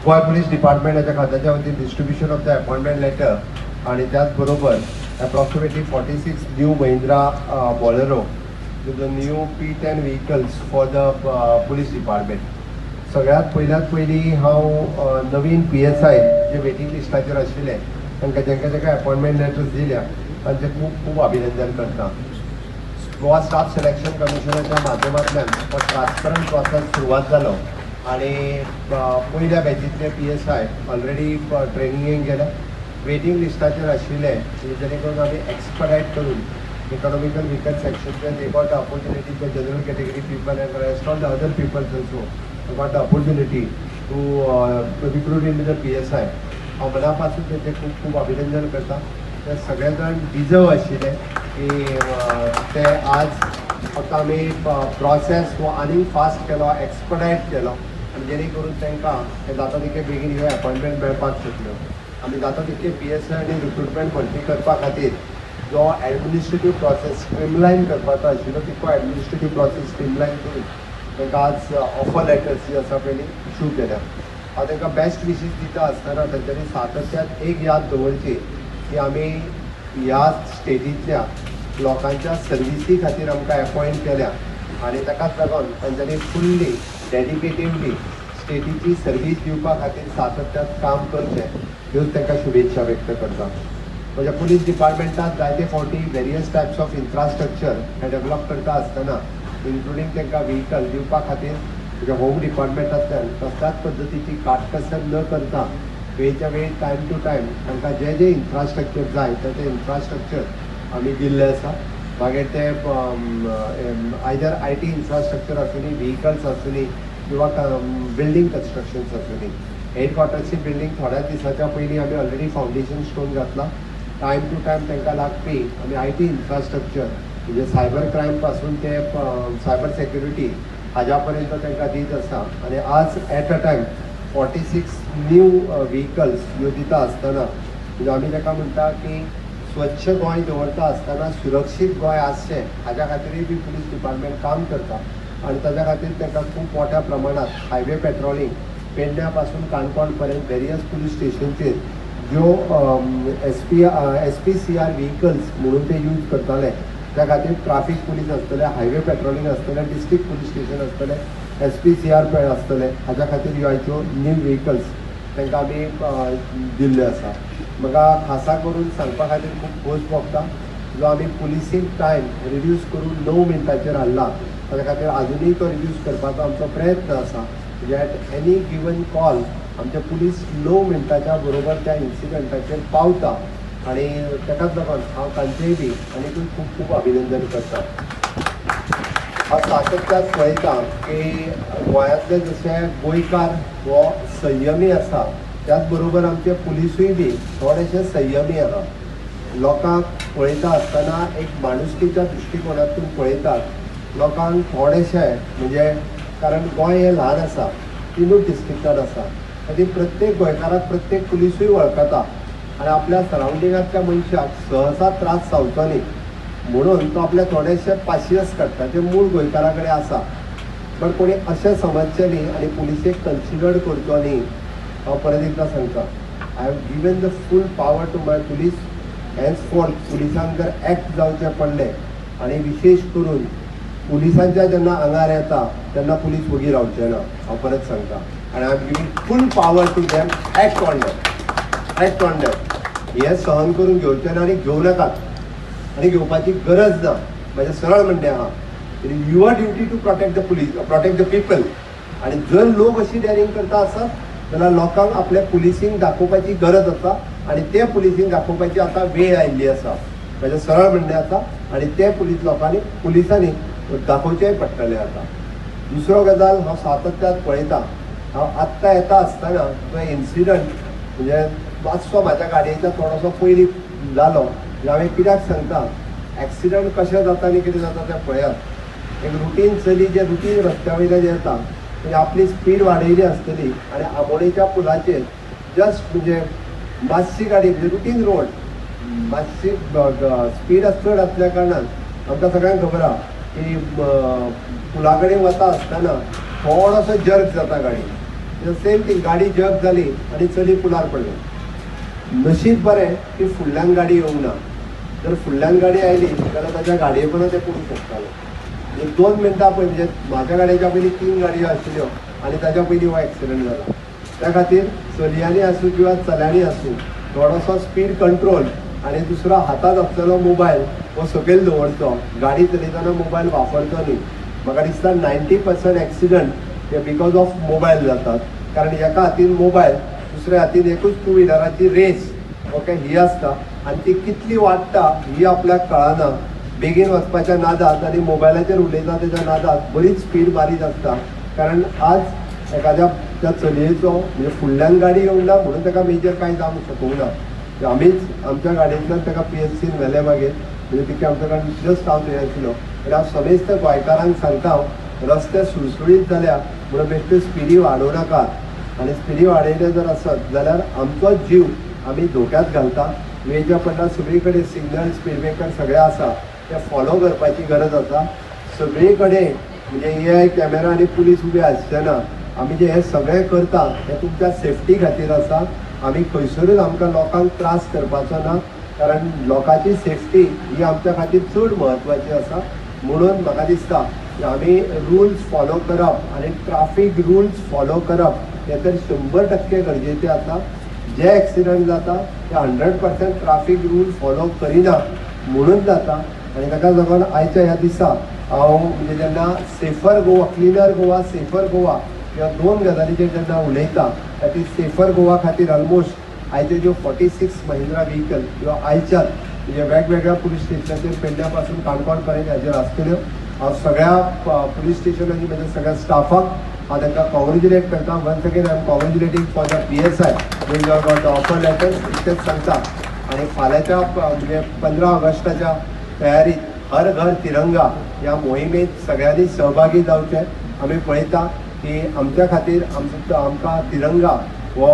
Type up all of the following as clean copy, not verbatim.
Goa police डिपार्टमेंटाच्या खात्याच्या वतीन distribution of the appointment letter आणि त्याचबरोबर approximately 46 new Mahindra Bolero, the new P10 vehicles for the police department. सगळ्यात पयल्यात पयलीं हांव नवीन पीएसआय जे वेटींग लिस्टाचेर आशिल्ले तांकां, जांकां जांकां अपॉयंटमेंट लेटर्स दिल्या, तांचें खूब खूब अभिनंदन करता. गोवा स्टाफ सिलेक्शन कमिशनाच्या माध्यमांतल्यान हो ट्रान्सपरंट प्रोसेस सुरवात जालो आनी पयल्या बॅचींतले पीएसआय ऑलरेडी ट्रेनिंगेक गेले. वेटींग लिस्टाचेर आशिल्ले, जेणे करून आमी एक्सपडायट करून इकॉनॉमिकल विकर सेक्शनचे, they got the opportunity. The general category people and rest all the other peoples also got the opportunity to recruit in the PSI. हांव मना पासून तेचें खूब खूब अभिनंदन करता. ते सगळे जाण डिजर्व आशिल्ले की ते आज फक्त आमी प्रोसेस हो आनीक फास्ट केलो, एक्सपडायट केलो आनी जेणे करून तांकां हे जाता तितके बेगीन ह्यो अपॉयंटमेंट मेळपाक शकल्यो. आमी जाता तितके पीएसआय आनी रिक्रुटमेंट भरती करपा खातीर जो एडमिनिस्ट्रेटीव प्रोसेस स्ट्रीमलायन करपाचो आशिल्लो, तितको एडमिनिस्ट्रेटीव प्रोसेस स्ट्रीमलायन करून तांकां आज ऑफर लेटर्स जी आसा पयलीं इशू केल्या. हांव तांकां बेस्ट विशीस दिता आसतना तांच्यांनी सातत्यान एक याद दवरची की आमी ह्या स्टेटींतल्या लोकांच्या सर्विसी खातीर आमकां एपॉयंट केल्या आनी ताकाच लागून तांच्यांनी फुल्ली डेडिकेटिवली स्टेटीची सर्वीस दिवपा खातीर सातत्यान काम करचें, ह्योच तांकां शुभेच्छा व्यक्त करता. म्हज्या पुलीस डिपार्टमेंटात जायते फावटी वेरियस टायप्स ऑफ इन्फ्रास्ट्रक्चर हे डेवलप करता आसतना, इन्क्लुडींग तांकां व्हिकल दिवपा खातीर, म्हज्या होम डिपार्टमेंटांतल्यान कसल्याच पद्दतीची काटकसर न करता वेळच्या वेळ, टायम टू टायम तांकां जें जें इन्फ्रास्ट्रक्चर जाय तें तें इन्फ्रास्ट्रक्चर आमी दिल्लें आसा. मागीर ते आयदर IT infrastructure आसूनी, व्हिकल्स आसूनी किंवा बिल्डींग कन्स्ट्रक्शन्स आसूनी. हेडक्वॉर्टर्सची बिल्डींग थोड्याच दिसाच्या पयलीं आमी ऑलरेडी फावंडेशन स्टोन घातला. टायम टू टायम तांकां लागपी आमी IT infrastructure, म्हणजे सायबर क्रायम पासून ते सायबर सेक्युरिटी हाज्या पर्यंत तांकां दीत आसा. आनी आज at a time 46 new vehicles ह्यो दिता आसतना, म्हणजे आमी ताका म्हणटा की स्वच्छ गोंय दवरता आसतना सुरक्षीत गोंय आसचें हाज्या खातीरूय बी पुलीस डिपार्टमेंट काम करता. आनी ताज्या खातीर तांकां खूब मोठ्या प्रमाणात हायवे पेट्रोलिंग पेडण्या पासून काणकोण पर्यंत वेरियस पुलीस स्टेशनचेर ज्यो एसपीसीआर व्हिकल्स म्हणून ते यूज करताले, त्या खातीर ट्राफीक पुलीस आसतले, हायवे पेट्रोलिंग आसतले, डिस्ट्रिक्ट पुलीस स्टेशन आसतले, एसपीसीआर आसतले, हाज्या खातीर ह्यो आयच्यो न्यू व्हिकल्स तांकां आमी दिल्ल्यो आसा. म्हाका खासा करून सांगपा खातीर खूब खोस भोगता, जो आमी पुलिसींग टायम रिड्यूस करून 9 मिनटांचेर हाडला, ताच्या खातीर आजुनूय तो रिड्यूस करपाचो आमचो प्रयत्न आसा. म्हणजे एट एनी गिवन कॉल आमचे पुलीस 9 मिनटाच्या बरोबर त्या इन्सिडंटाचेर पावता आनी ताकाच लागून हांव तांचेय बी आनीकूय खूब खूब अभिनंदन करता. हांव सातत्यान पळयता की गोंयांतले जशे गोंयकार हो संयमी आसा, त्याच बरोबर आमचे पुलिसूय बी थोडेशे संयमी आहा. लोकांक पळयता आसतना एक माणुसकीच्या दृश्टिकोनातून पळयतात लोकांक थोडेशे, म्हणजे कारण गोंय हें ल्हान आसा, तिनूच डिस्ट्रिक्टान आसा, खातीर प्रत्येक गोंयकाराक प्रत्येक पुलिसूय वळखता आनी आपल्या सरावंडिंगांतल्या मनशाक सहसा त्रास जावचो न्ही म्हणून तो आपल्या थोडेशे पाशियस काडटा जे मूळ गोंयकारा कडेन आसा. बट कोणी अशें समजचें न्ही आनी पुलिसेक कन्सिडर करचो न्ही. हांव परत एकदां सांगता, I have given the full power to my police. Henceforth पुलिसांक जर एक्ट जावचें पडलें आनी विशेश करून पुलिसांच्या जेन्ना आंगार येता तेन्ना पुलीस वगी रावचे ना, हांव परत सांगता. आनी I am giving full power to them, act on them, act on them. हें सहन करून घेवचें ना आनी घेवं नाकात आनी घेवपाची गरज ना. म्हजें सरळ म्हणणें आहा, it is your duty to protect the police, protect the people. आनी जर लोक अशी डॅरिंग करता आसत जाल्यार लोकांक आपलें पुलिसींग दाखोवपाची गरज आसा आनी तें पुलिसींग दाखोवपाची आतां वेळ आयिल्ली आसा. म्हजें सरळ म्हणणें आसा आनी तें पुलीस लोकांनी पुलिसांनी दाखोवचेंय पडटलें आतां. दुसरो गजाल हांव सातत्यान पळयता, हांव आत्तां येता आसतना तो इन्सिडंट म्हणजे मातसो म्हाज्या गाडयेच्या थोडोसो पयलीं जालो. म्हणजे हांवें कित्याक सांगता, एक्सिडंट कशें जाता आनी कितें जाता तें पळयात. एक रुटीन चली जे रुटीन रस्त्या वयल्यान येता, म्हणजे आपली स्पीड वाडयली आसतली आनी आमोणेच्या पुलाचेर जस्ट म्हणजे मातशी गाडी, म्हणजे रुटीन रोड, मातशी स्पीड चड आसल्या कारणान आमकां सगळ्यांक खबर आहा की पुला कडेन वता आसतना थोडोसो जर्क जाता गाडी. सेम थिंग, गाडी जग जाली आनी चली पुलार पडलें. नशीब बरें की फुडल्यान गाडी येवंक ना. जर फुडल्यान गाडी आयली जाल्यार ताच्या गाडये पण ते पडूंक शकताले. एक 2 मिनटां पयलीं, म्हणजे म्हाज्या गाडयेच्या पयलीं 3 गाडयो आशिल्ल्यो आनी ताच्या पयलीं हो एक्सिडंट जाला. त्या खातीर चलयांनी आसूं किंवा चल्यांनी आसूं, थोडोसो स्पीड कंट्रोल आनी दुसरो हातांत आसलेलो मोबायल हो सकयल दवरचो. गाडी चलयतना मोबायल वापरचो न्ही. म्हाका दिसता 90% एक्सिडंट हे because of mobile जातात, कारण एका हातीन मोबायल, दुसऱ्या हातीन एकूच टू व्हिलराची रेस, ओके, ही आसता आनी ती कितली वाडटा ही आपल्याक कळना. बेगीन वचपाच्या नादात आनी मोबायलाचेर उलयता तेच्या नादात बरीच स्पीड मारीत आसता. कारण आज एखाद्या त्या चलयेचो म्हणजे फुडल्यान गाडी येवंक ना म्हणून ताका मेजर कांय जावंक शकूंक ना. आमीच आमच्या गाडयेंतल्यान ताका PHCन व्हेलें मागीर, म्हणजे तिका आमच्या कडेन जस्ट हांव थंय आशिल्लो. आनी हांव समेस्त गोंयकारांक सांगता, रस्ते सुळसुळीत जाल्या म्हणून बेश्ट्यो स्पिडी वाडोवं नाकात, आनी स्पिडी वाडयले जर आसत जाल्यार आमचोच जीव आमी धोक्यांत घालता. वेच्या पडटा सगळी कडेन सिग्नल, स्पीड ब्रेकर सगळे आसा, ते फॉलो करपाची गरज आसा. सगळी कडेन म्हणजे AI camera आनी पुलीस उबे आसचे ना. आमी जे हे सगळें करता हें तुमच्या सेफ्टी खातीर आसा. आमी खंयसरूच आमकां लोकांक त्रास करपाचो ना, कारण लोकांची सेफ्टी ही आमच्या खातीर चड म्हत्वाची आसा. म्हणून म्हाका दिसता की आमी रुल्स फॉलो करप आनी ट्राफीक रुल्स फॉलो करप हें तर 100% गरजेचें आसा. जे एक्सिडंट जाता ते 100% ट्राफीक रूल फॉलो करिना म्हणून जाता. आनी ताका लागून आयच्या ह्या दिसा हांव म्हणजे जेन्ना safer Goa, cleaner Goa, safer Goa ह्या 2 गजालीचेर जेन्ना उलयता, ताची सेफर गोवा खातीर ऑलमोस्ट आयच्यो ज्यो 46 महिंद्रा व्हिकल ह्यो आयच्यात म्हणजे वेगवेगळ्या पुलीस स्टेशनाचेर पेडण्या पासून काणकोण पर्यंत हाजेर आसतल्यो. हांव सगळ्या पुलीस स्टेशनांनी म्हणजे सगळ्या स्टाफाक हांव तांकां कॉंग्रेच्युलेट करता. Once again I am congratulating for the PSI when you are got the offer letters, इतकेंच सांगता. आनी फाल्यांच्या म्हणजे 15 ऑगस्टाच्या तयारीत हर घर तिरंगा ह्या मोहिमेंत सगळ्यांनी सहभागी जावचें. आमी पळयता की आमच्या खातीर आमकां तिरंगा हो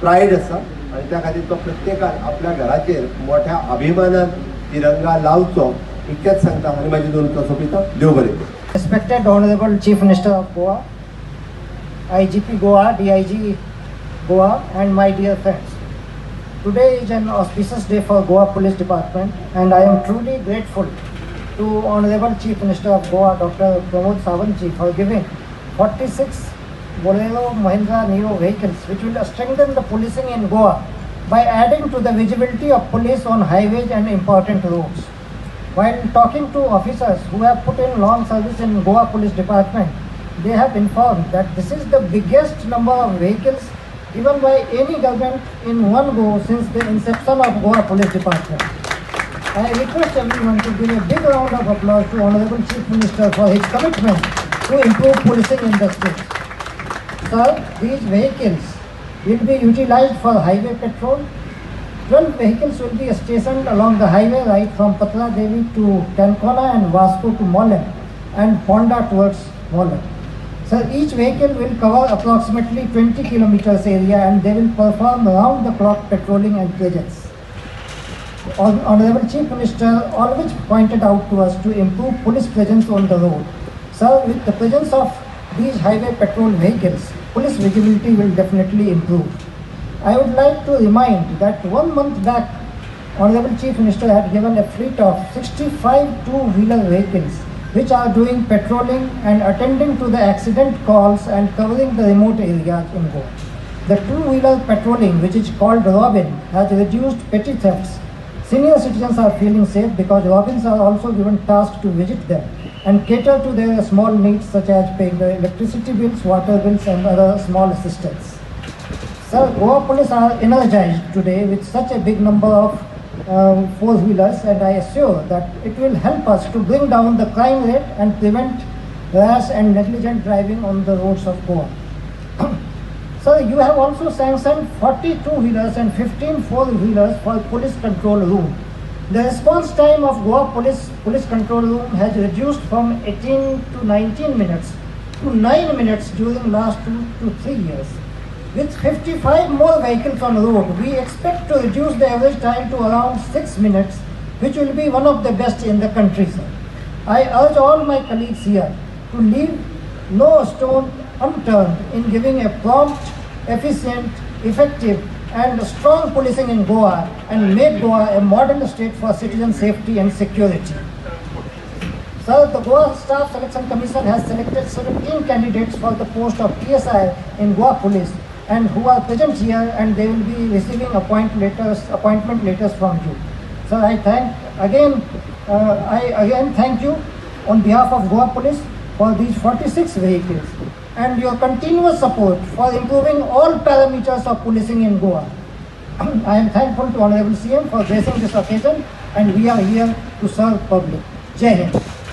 प्रायड आसा आनी त्या खातीर तो प्रत्येकान आपल्या घराचेर मोठ्या अभिमानान तिरंगा लावचो, इतकेंच सांगता आनी म्हाजी 2 उतरां सोंपयता. देव बरें करूं. Respected Honorable Chief Minister of Goa, IGP Goa, DIG Goa and my dear friends. Today is an auspicious day for Goa Police Department and I am truly grateful to Honorable Chief Minister of Goa, Dr. Pramod Sawant ji, for giving 46 Bolero Mahindra Neo vehicles which will strengthen the policing in Goa by adding to the visibility of police on highways and important roads. While talking to officers who have put in long service in Goa Police Department, they have informed that this is the biggest number of vehicles given by any government in one go since the inception of Goa Police Department. I request everyone to give a big round of applause to Honorable Chief Minister for his commitment to improve policing in the state. Sir, these vehicles will be utilized for highway patrol. 12 vehicles will be stationed along the highway right from Patra Devi to Cancona and Vasco to Mollem and Ponda towards Mollem. Sir, each vehicle will cover approximately 20 kilometers area and they will perform round-the-clock patrolling and presence. Honorable Chief Minister always pointed out to us to improve police presence on the road. Sir, with the presence of these highway patrol vehicles, police visibility will definitely improve. I would like to remind that 1 month back, Honorable Chief Minister had given a fleet of 65 two-wheeler vehicles which are doing patrolling and attending to the accident calls and covering the remote areas in Goa. The two-wheeler patrolling, which is called Robin, has reduced petty thefts. Senior citizens are feeling safe because Robins are also given tasks to visit them and cater to their small needs such as paying the electricity bills, water bills and other small assistance. Sir, Goa police are energized today with such a big number of four-wheelers, and I assure that it will help us to bring down the crime rate and prevent rash and negligent driving on the roads of Goa. Sir, you have also sanctioned 40 two-wheelers and 15 four-wheelers for police control room. The response time of Goa police control room has reduced from 18 to 19 minutes to 9 minutes during last 2 to 3 years. With 55 more vehicles on road, we expect to reduce the average time to around 6 minutes, which will be one of the best in the country, sir. I urge all my colleagues here to leave no stone unturned in giving a prompt, efficient, effective and strong policing in Goa and make Goa a model state for citizen safety and security. Sir, the Goa Staff Selection Commission has selected 17 candidates for the post of PSI in Goa Police and who are present here, and they will be receiving appointment letters from you. Sir, I again thank you on behalf of Goa Police for these 46 vehicles and your continuous support for improving all parameters of policing in Goa. I am thankful to Honorable CM for gracing this occasion, and we are here to serve public. Jai Hind.